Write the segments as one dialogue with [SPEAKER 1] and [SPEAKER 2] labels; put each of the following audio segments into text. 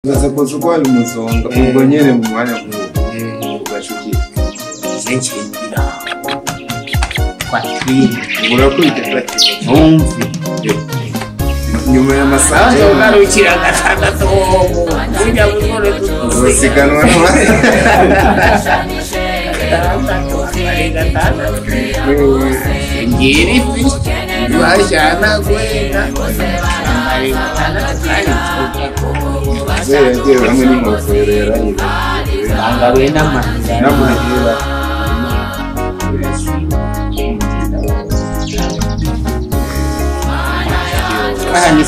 [SPEAKER 1] Baza kuza urwaye umuzonga ubwo nyene mu mwanya nk'uwo ugaca ugira
[SPEAKER 2] Ngira kwatwine.
[SPEAKER 1] Urakubita platine.
[SPEAKER 2] Ntumve.
[SPEAKER 1] Nyuma y'amasaha.
[SPEAKER 2] Ugarukira gatandatu burya bukore.
[SPEAKER 1] Uzosiganwa n'abandi.
[SPEAKER 2] Gatandatu ari gatandatu ngira ifi bashana kwenda ari gatandatu kandi.
[SPEAKER 1] Kubera yagiye hamwe n'ingofero yarayibagiwe.
[SPEAKER 2] Bangaruye n'amahera.
[SPEAKER 1] N'amahera.
[SPEAKER 2] Aha ni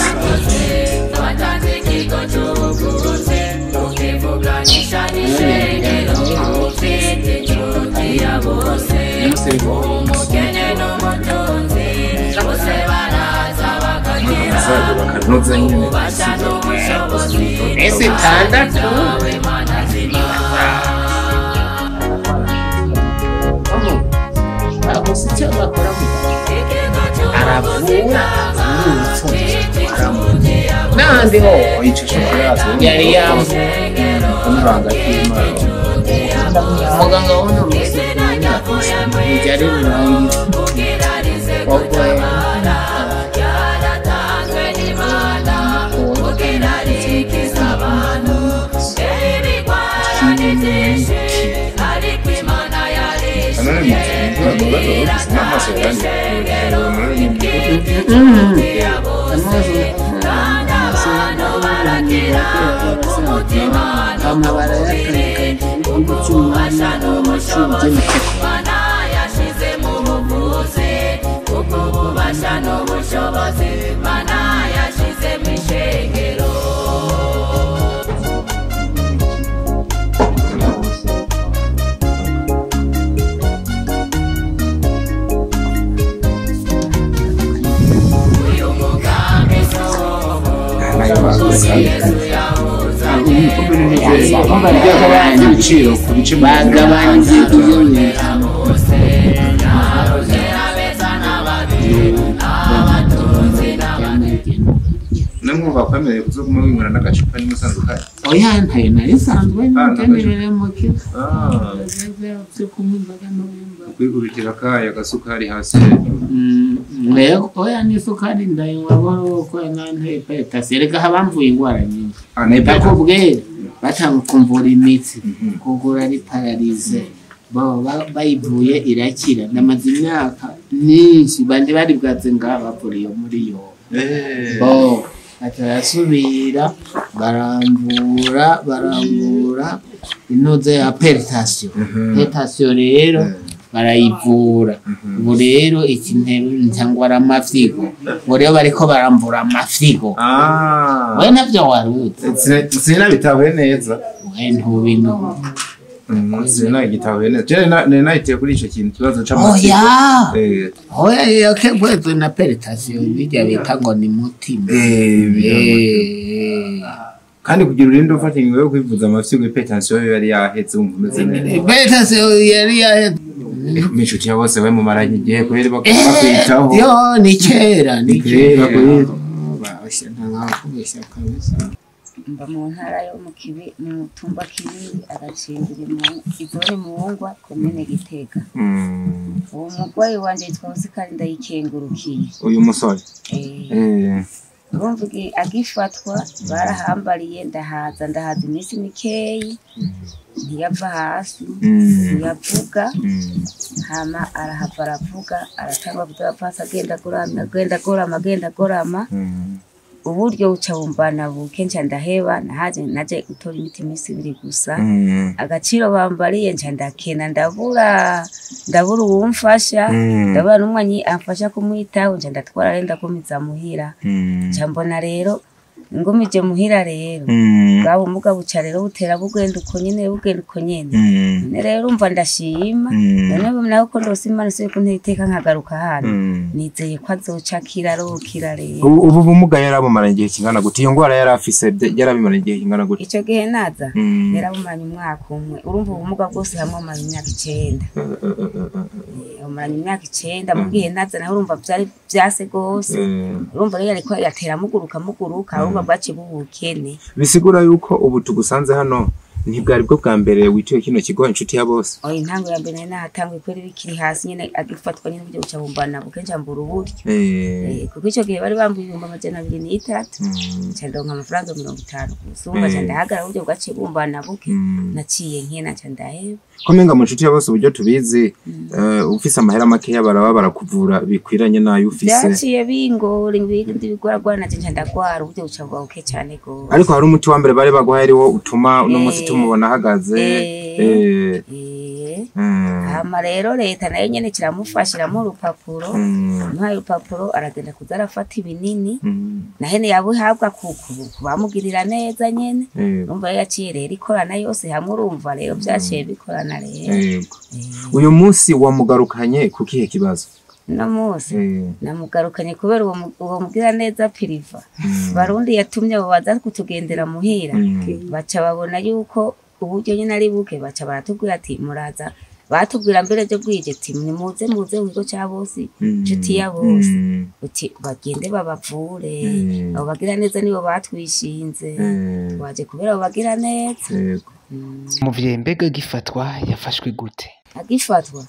[SPEAKER 1] Abasaza bakanoza nyene.
[SPEAKER 2] Ese itandatu gusa icyo bakora aravura n'ahandi ho.
[SPEAKER 1] Ico cokiraza.
[SPEAKER 2] Yari yamvuye.
[SPEAKER 1] Kumuranga kw'Imana.
[SPEAKER 2] Muganga wuno munsi yari rurangiza ubwo.
[SPEAKER 1] Anone mu n'amaso
[SPEAKER 2] Amabara yatandukanye igihugu cy'umwanya w'amashuri.
[SPEAKER 1] Ibiciro ku bice.
[SPEAKER 2] Bagabanyije iyo.
[SPEAKER 1] Namwumva kwemereye kuzoguma winywera n'agacupa n'imusanzu kayo.
[SPEAKER 2] Oya, ntayo nari nsanzwe ntemerere mu kigo
[SPEAKER 1] Ah.
[SPEAKER 2] byo kunywa inzoga n'ubunywa.
[SPEAKER 1] Kwikubitira kaya agasukari hasi hejuru.
[SPEAKER 2] Yego, oya, n'isukari ndayinywa buhoro kuko nanteye petasi. Erega habamvuye indwara nyinshi.
[SPEAKER 1] Ah, na
[SPEAKER 2] Ndakubwira batanga kumvura imitsi kugura ari pararize bayivuye irakira. Ndamaze imyaka myinshi bandi bari bwaze ngaha bavuriye muri yo. Bo batarasubira baramvura inoze ya peritasiyo. Peritasiyo rero barayivura. Ubu rero iki ntangwara amafyigo, ubu rero bariko baramvura amafyigo.
[SPEAKER 1] Ah.
[SPEAKER 2] We navyo waruzi.
[SPEAKER 1] Sinabitahuye neza.
[SPEAKER 2] We ntubino.
[SPEAKER 1] Sinagitahuye neza. Je nari nahitiye kuri ico kintu kibazo c'amafyigo.
[SPEAKER 2] Oya.
[SPEAKER 1] Eh.
[SPEAKER 2] Oya, yakegwezwe na peritasiyo bijya bita ngo ni mutima.
[SPEAKER 1] Eh. Kandi kugira urinde ufata ingingo yo kwivuza amafyigo, hypertension yo yari yaheze wumva umeze neza.
[SPEAKER 2] Peritasiyo yari yaheze.
[SPEAKER 1] Inshuti ya bose we mumaranye igihe kubera bakwitaho.
[SPEAKER 2] Yo, ni kera, ni
[SPEAKER 1] Ni kera
[SPEAKER 2] kera.
[SPEAKER 1] kweli.
[SPEAKER 2] Basha ntabakubeshya kabisa.
[SPEAKER 3] Mba mu ntara yo mu Kibi, mu mutumba Kibi, agacimbiri mu izone Muwungwa, komine Gitega. Uwo murwayi wanje yitwa Osikari Ndayikengurukiye.
[SPEAKER 1] Uyu musore.
[SPEAKER 3] Eh,
[SPEAKER 1] Eh.
[SPEAKER 3] urumva agifatwa barahambariye, ndahaza iminsi mikeyi, ntiyava hasi, ntiyavuga. Hama arahava aravuga, aratangwa kudoda pasi, agenda agorama, agenda agorama, agenda agorama. Uburyo buca bumbana buke, nca ndaheba. Nahaje naje gutora imiti iminsi 2 gusa. Agaciro bambariye nca ndakena, ndabura uwumfasha, ndabura n'umwanyi amfasha kumwitaho. Nca ndatwara rero ndagumiza muhira. Nca mbona rero ngumije muhira rero bwa bumuga buca rero butera bugenda uko nyene, bugenda uko nyene. None rero urumva ndashima none nawe ko ndose Imana isubiye kuntera iteka nkagaruka hano, nizeye ko azoca akira, arokira rero.
[SPEAKER 1] Ubu bumuga yarabumaranye igihe kingana gute? Iyo ngwara yari afise yarabimaranye igihe kingana gute?
[SPEAKER 3] Ico gihe naza yarabumanye umwaka umwe. Urumva ubumuga bwose hamwe amara imyaka 9. Bamaranye imyaka 9 mubwiye naza naho urumva vyari vyase gose. Urumva rero ariko yatera muguruka urumva bwaciye bubukene.
[SPEAKER 1] Bisigura yuko ubu tugusanze hano ntibwari bwo bwa mbere wituye kino kigo Inshuti ya Bose.
[SPEAKER 3] Oya, intango ya mbere nari nahatanguye kubera bikiri hasi nyene agifatwa nyene uburyo buca bumbana buke nca mbura uburyo. Kuko ico gihe bari bambuye 203,000 nca ndonka amafaranga 50 gusa. Urumva nca ndahagarara uburyo bwaciye bumbana buke, naciye nkena nca ndaheba.
[SPEAKER 1] Ko menga mu Nshuti ya Bose uburyo tubizi, ufise amahera makeya baraba barakuvura bikwiranye nayo ufise.
[SPEAKER 3] Vyaciye bingora ibindi bigoragwana nanje nca ndagwara uburyo buca buba buke cane gose.
[SPEAKER 1] Ariko hari umuti wa mbere bari baguhaye ariwo utuma uno munsi tumubona ahagaze.
[SPEAKER 3] Hama rero leta nayo nyene kiramufasha iramuha urupapuro, imuhaye urupapuro aragenda kuza arafata ibinini, nahene yabuhabwa ku bamugirira neza nyene. Urumva yaciye rero ikorana yose hamwe, urumva rero vyaciye bikorana rero.
[SPEAKER 1] Uyu munsi wamugarukanye ku kihe kibazo?
[SPEAKER 3] Uno munsi namugarukanye kubera uwo mugira neza Piriva Barundi yatumye abo baza kutugendera muhira, baca babona yuko uburyo nyene ari buke, baca baratubwira ati muraza, batubwira mbere ryo bwije ati nimuze muze mu kigo ca Bose Inshuti ya Bose, uti bagende babavure, abo bagira neza nibo batwishinze, twaje kubera abo bagira neza.
[SPEAKER 4] Muvyeyi, mbega agifatwa yafashwe gute?
[SPEAKER 3] Agifatwa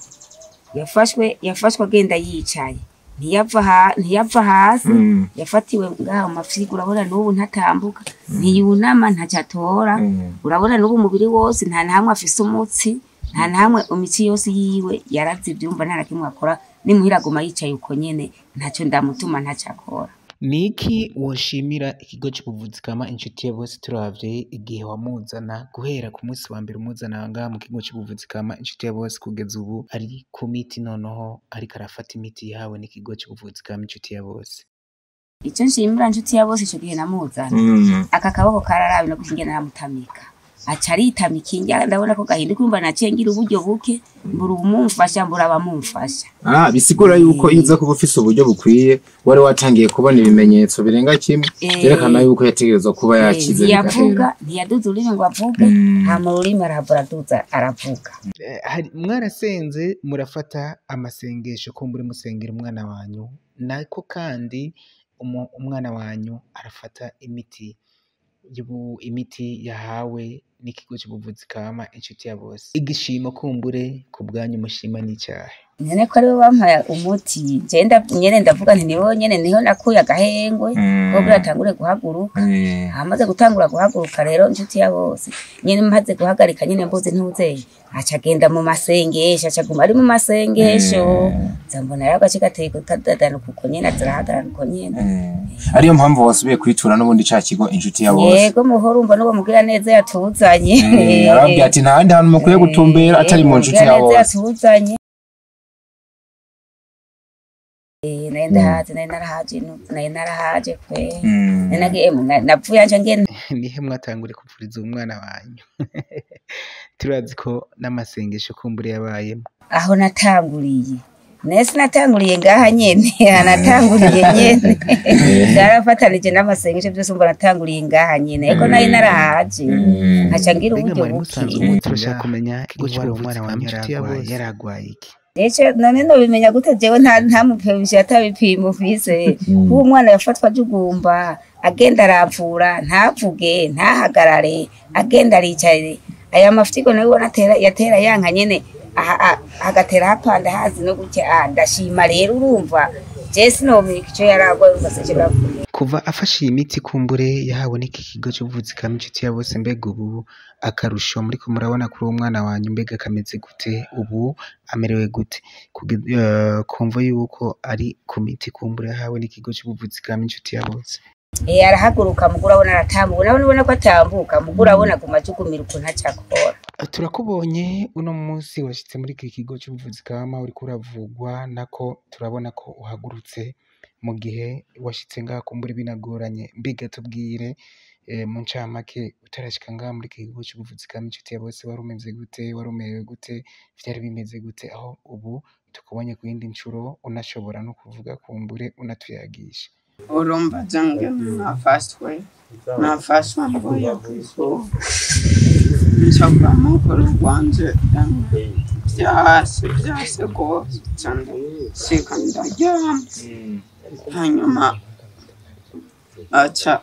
[SPEAKER 3] yafashwe agenda yicaye, ntiyava hasi, yafatiwe ngaho mafyigo, urabona n'ubu ntatambuka, ntiyunama, ntacatora, urabona n'ubu umubiri wose nta nahamwe afise umutsi, nta nahamwe imitsi yose yiwe yarazivye, urumva nta na kimwe akora, nimuhira aguma yicaye uko nyene, ntaco ndamutuma ntaco akora.
[SPEAKER 4] Niki woshimira ikigo c'ubuvuzi kama Inshuti ya Bose turavye igihe wamuzana guhera ku munsi wa mbere umuzana ngaha mu kigo c'ubuvuzi kama Inshuti ya Bose kugeza ubu ari ku miti, noneho ariko arafata imiti yahawe n'ikigo c'ubuvuzi kama Inshuti ya Bose?
[SPEAKER 3] Ico nshimira Inshuti ya Bose ico gihe namuzana, aka kaboko kararabi no kingena namutamika, aca aritamika injya, ndabona ko gahinduka, urumva naciye ngira uburyo buke, mbura uwumumfasha, mbura abamumfasha.
[SPEAKER 1] Bisigura yuko iyo uza kuba ufise uburyo bukwiye wari watangiye kubona ibimenyetso birenga kimwe vyerekana yuko yategerezwa kuba yakize.
[SPEAKER 3] Ntiyavuga, ntiyaduza ururimi ngo avuge, hama ururimi arahava araduza aravuga.
[SPEAKER 4] Mwarasenze murafata amasengesho kumbure musengera umwana wanyu, nako kandi umwana wanyu arafata imiti imiti yahawe n'ikigo c'ubuvuzi kama Inshuti ya Bose. Igishimo kumbure ku bwanyu mushima n'icahe?
[SPEAKER 3] Nyene ko aribo bampaye umuti, je nyene ndavuga nti nibo nyene niho nakuye agahengwe kugira atangure guhaguruka. Amaze gutangura guhaguruka rero Inshuti ya Bose nyene maze guhagarika nyene mbuze ntuzeye, aca agenda mu masengesho, aca aguma ari mu masengesho, nza mbona rero agace gateye kutadadana kuko nyene azarahagarara uko nyene.
[SPEAKER 1] Ariyo mpamvu wasubiye kwitura n'ubundi ca kigo Inshuti ya Bose.
[SPEAKER 3] Yego, muhora urumva n'uwo mugira neza yatuzanye.
[SPEAKER 1] Arababwira ati nta handi hantu mukwiye gutumbera atari mu Nshuti ya Bose.
[SPEAKER 3] Yatuzanye. Nari narahaje kwe. Nari navuye nje ngenda.
[SPEAKER 4] Nihe mwatangure kuvuriza umwana wanyu? Turazi ko n'amasengesho kumbure yabayemo.
[SPEAKER 3] Aho natanguriye. Nese natanguriye ngaha nyene, natanguriye nyene. Narafatanije n'amasengesho byose umva natanguriye ngaha nyene. Eko nari narahaje. Nkaca ngira uburyo buke.
[SPEAKER 4] Turashaka kumenya ikigo cy'ubuvuzi kama Inshuti ya Bose yaragwaye iki?
[SPEAKER 3] Ece none nobimenya gute jewe nta mupimisha atabipimo ufise. Kuba umwana yafatwa ajugumba, agenda aravura, ntavuge, ntahagarare, agenda aricaye. Aya mafyigo nayo ubona yatera yanka nyene, agatera hapanda hazi no gutya. Ndashima rero urumva je sinomenya ico yaragwaye urumva sinshobora kumenya.
[SPEAKER 4] Kuva afashe iyi miti kumbure yahawe n'iki kigo c'ubuvuzi kama Inshuti ya Bose, mbega ubu akarusho muriko murabona kuri uwo mwana wanyu mbega kameze gute? Ubu amerewe gute? Kumva yuko ari ku miti kumbure yahawe n'ikigo c'ubuvuzi kama Inshuti ya Bose.
[SPEAKER 3] Arahaguruka mugura abona aratambuka, nabona ubona ko atambuka mugura abona aguma ajugumira ukuntu acakora.
[SPEAKER 4] Turakubonye uno munsi washitse muri iki kigo c'ubuvuzi kama uriko uravugwa, nako turabona ko uhagurutse mu gihe washitse ngaha kumbure binagoranye. Mbega tubwire mu ncamake utarashika ngaha muri iki kigo c'ubuvuzi kama Inshuti ya Bose wari umeze gute? Wari umerewe gute? Vyari bimeze gute? Aho ubu tukubonye ku yindi ncuro unashobora no kuvuga kumbure unatuyagisha.
[SPEAKER 5] Urumva jange nafashwe mvuye kw'ishuri, nca kwa mukuru wanje Vyase vyase gose cyane sika ndaryama hanyuma aca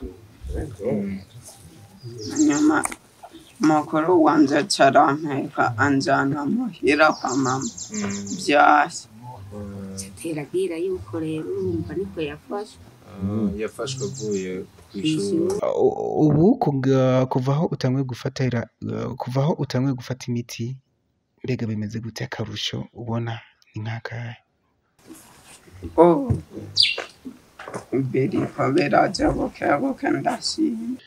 [SPEAKER 5] hanyuma mukuru wanje aca arampeka anjana muhira kwa mama vyase
[SPEAKER 3] teragira yuko rero urumva niko yafashwe.
[SPEAKER 1] Yafashwe avuye kw'ishuri.
[SPEAKER 4] Ubu kuva aho utanguye gufatira kuva aho utanguye gufata imiti, mbega bimeze gute? Akarusho ubona ni nk'akahe?
[SPEAKER 5] Oh, biriko biraja buke buke, ndashima.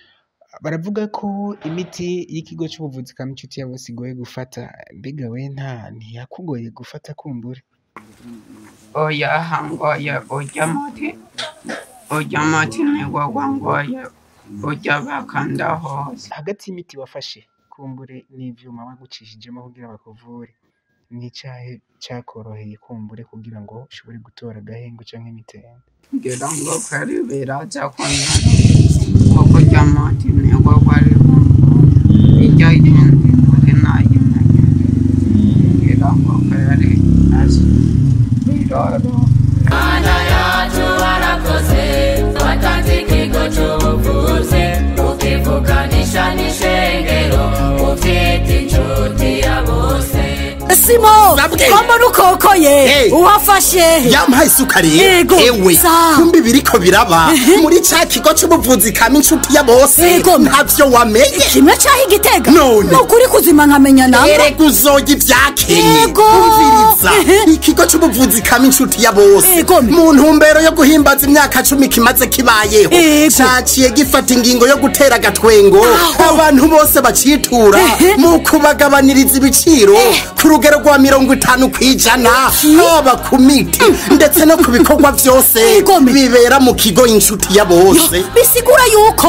[SPEAKER 4] Baravuga ko imiti y'ikigo c'ubuvuzi kama Inshuti ya Bose igoye gufata, mbega we nta ntiyakugoye gufata kumbure?
[SPEAKER 5] Oya, hangoye urya muti, urya muti niwo wangoye, urya bakanda hose.
[SPEAKER 4] Hagati y'imiti wafashe kumbure n'ivyuma bagucishijemo kugira bakuvure, n'icahe cakoroheye kumbure kugira ngo ushobore gutora agahengo canke imitende?
[SPEAKER 5] Ngira ngo kweri biraja kunyara kuko urya muti niwo wari wangoye, irya yindi ntari nayimenye. Ngira ngo kweri asi biroroha.
[SPEAKER 6] Mana yacu warakoze, watanze ikigo c'ubuvuzi ukivuganisha n'ishengero uvyita inshuti ya bose.
[SPEAKER 7] Simo.
[SPEAKER 8] Sabwe.
[SPEAKER 7] Ko mbona ukokoye?
[SPEAKER 8] Hey.
[SPEAKER 7] Uhafashe?
[SPEAKER 8] Yampaye isukari.
[SPEAKER 7] Yego.
[SPEAKER 8] Ewe.
[SPEAKER 7] Sa.
[SPEAKER 8] Kumbi biriko biraba muri ca kigo c'ubuvuzi kama Inshuti ya Bose.
[SPEAKER 7] Yego.
[SPEAKER 8] Ntavyo wamenye?
[SPEAKER 7] Kimwe caho Igitega?
[SPEAKER 8] None.
[SPEAKER 7] Nukuri kuzima nkamenya namba.
[SPEAKER 8] Erega uzoya ivyakenye.
[SPEAKER 7] Yego.
[SPEAKER 8] Umviriza, ikigo c'ubuvuzi kama Inshuti ya Bose,
[SPEAKER 7] Yego.
[SPEAKER 8] mu ntumbero yo guhimbaza imyaka 10 kimaze kibayeho,
[SPEAKER 7] Yego.
[SPEAKER 8] caciye gifata ingingo yo gutera agatwengo
[SPEAKER 7] Aho.
[SPEAKER 8] abantu bose bacitura mu kubagabaniriza ibiciro ku rugero rwa 50%, haba ku miti ndetse no ku bikorwa vyose
[SPEAKER 7] Yego.
[SPEAKER 8] bibera mu kigo Inshuti ya Bose.
[SPEAKER 7] Bisigura yuko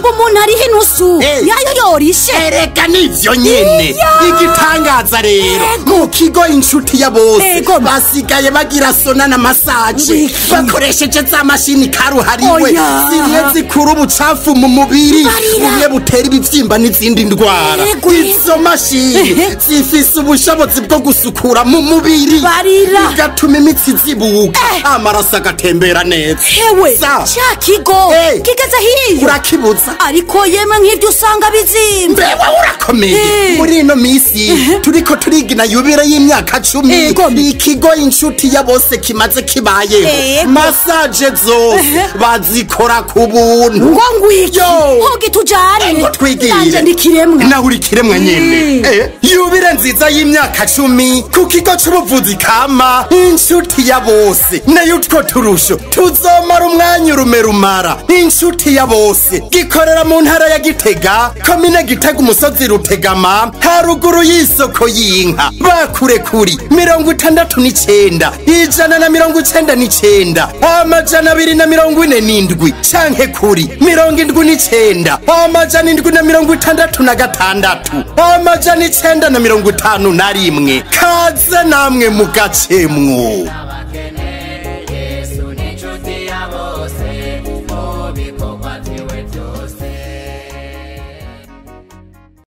[SPEAKER 7] umuntu ariho inusu yayo yorishe.
[SPEAKER 8] Erega nivyo nyene. Igitangaza rero, mu kigo Inshuti ya Bose
[SPEAKER 7] Yego.
[SPEAKER 8] basigaye bagira sauna na massage
[SPEAKER 7] Wiki.
[SPEAKER 8] bakoresheje za mashini karuhariwe
[SPEAKER 7] Oya.
[SPEAKER 8] zimwe zikura ubucafu mu mubiri,
[SPEAKER 7] Barira.
[SPEAKER 8] bumwe butera ibivyimba n'izindi ndwara.
[SPEAKER 7] Yego.
[SPEAKER 8] Izo mashini zifise ubushobozi bwo gusukura mu mubiri,
[SPEAKER 7] Barira.
[SPEAKER 8] bigatuma imitsi zibuka, amaraso agatembera neza.
[SPEAKER 7] Hewe.
[SPEAKER 8] Sa.
[SPEAKER 7] Ca kigo kigeze hiyo?
[SPEAKER 8] Urakibuza.
[SPEAKER 7] Ariko yemwe, nk'ivyo usanga bizimvye.
[SPEAKER 8] Mbewe urakomeye. Muri ino misi turiko turigina yubile y'imyaka 10
[SPEAKER 7] Yego.
[SPEAKER 8] ikigo Inshuti ya Bose kimaze kibayeho, massage zose bazikora ku buntu.
[SPEAKER 7] Ngo ngwiki?
[SPEAKER 8] Yo.
[SPEAKER 7] Hogi tujane.
[SPEAKER 8] Ngo twigire.
[SPEAKER 7] Nanje ndikiremwa.
[SPEAKER 8] Nawe uri kiremwa nyene. Yubile nziza y'imyaka 10 ku kigo c'ubuvuzi kama Inshuti ya Bose. Nayo utwo turusho tuzomara umwanya urume rumara. Inshuti ya Bose gikorera mu ntara ya Gitega, komine Gitega, umusozi Rutegama, haruguru y'isoko y'inka. Bakure kuri 69 199 247 canke kuri 79 766 951. Kaze namwe mugacemwo.